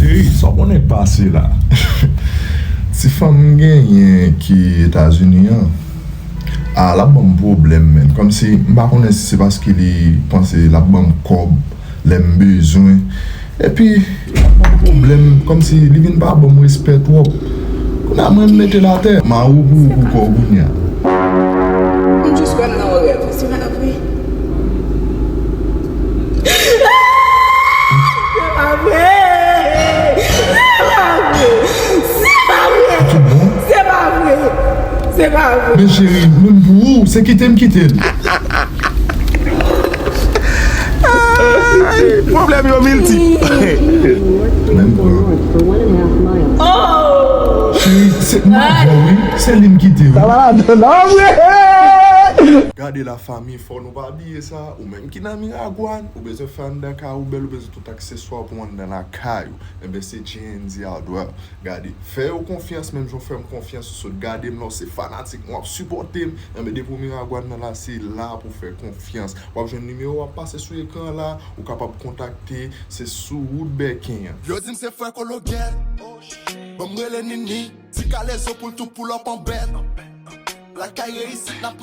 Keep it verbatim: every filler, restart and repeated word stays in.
Ey, sa w konnen k pase la? Ti fanm m genyen ki Etazini an, a, l ap ban m pwoblèm, menn. Kòmsi, m pa konnen si se paske li panse l ap ban m kòb lè m bezwen. Epi, l ap ban m pwoblèm, kòmsi li vin pa ban m respè twòp. Kounye a, mwen, m mete l atè. M a ou pou ou pou kò w kounye a. M jis wè m nan yon rèv. Se pa vre. Se pa vre. Se pa vre. Se pa vre. Tout bon? Se pa vre. Se pa vre. Men cheri, menm pou ou, se kite m kite l. Pwoblèm yo miltip. Menm pou ou. Cheri, se m avè w, wi. Se li m kite, wi. Sa va ladan, non, wi. Gade la fanmi, fò nou pa bliye sa. Ou menm ki nan Miragwàn, ou bezwen fè anndan kay ou bèl, ou bezwen tout akseswa pou anndan lakay ou. Enben, se J and J Hardware. Gade, fè yo konfyans, menm jan w fè m konfyans, ou sot gade m la, w se fanatik mwen, w ap sipòte m. Enben, depi w Miragwàn nan la, se la pou w fè konfyans. W ap jwenn nimewo w ap pase sou ekran an la, ou kapab kontakte, se sou wout Bèken an. Yo di m se frè Kolo Gèl. Ban m rele Nini. Ti kalezo pou l tou pull up an bèt. Lakay reyisit n ap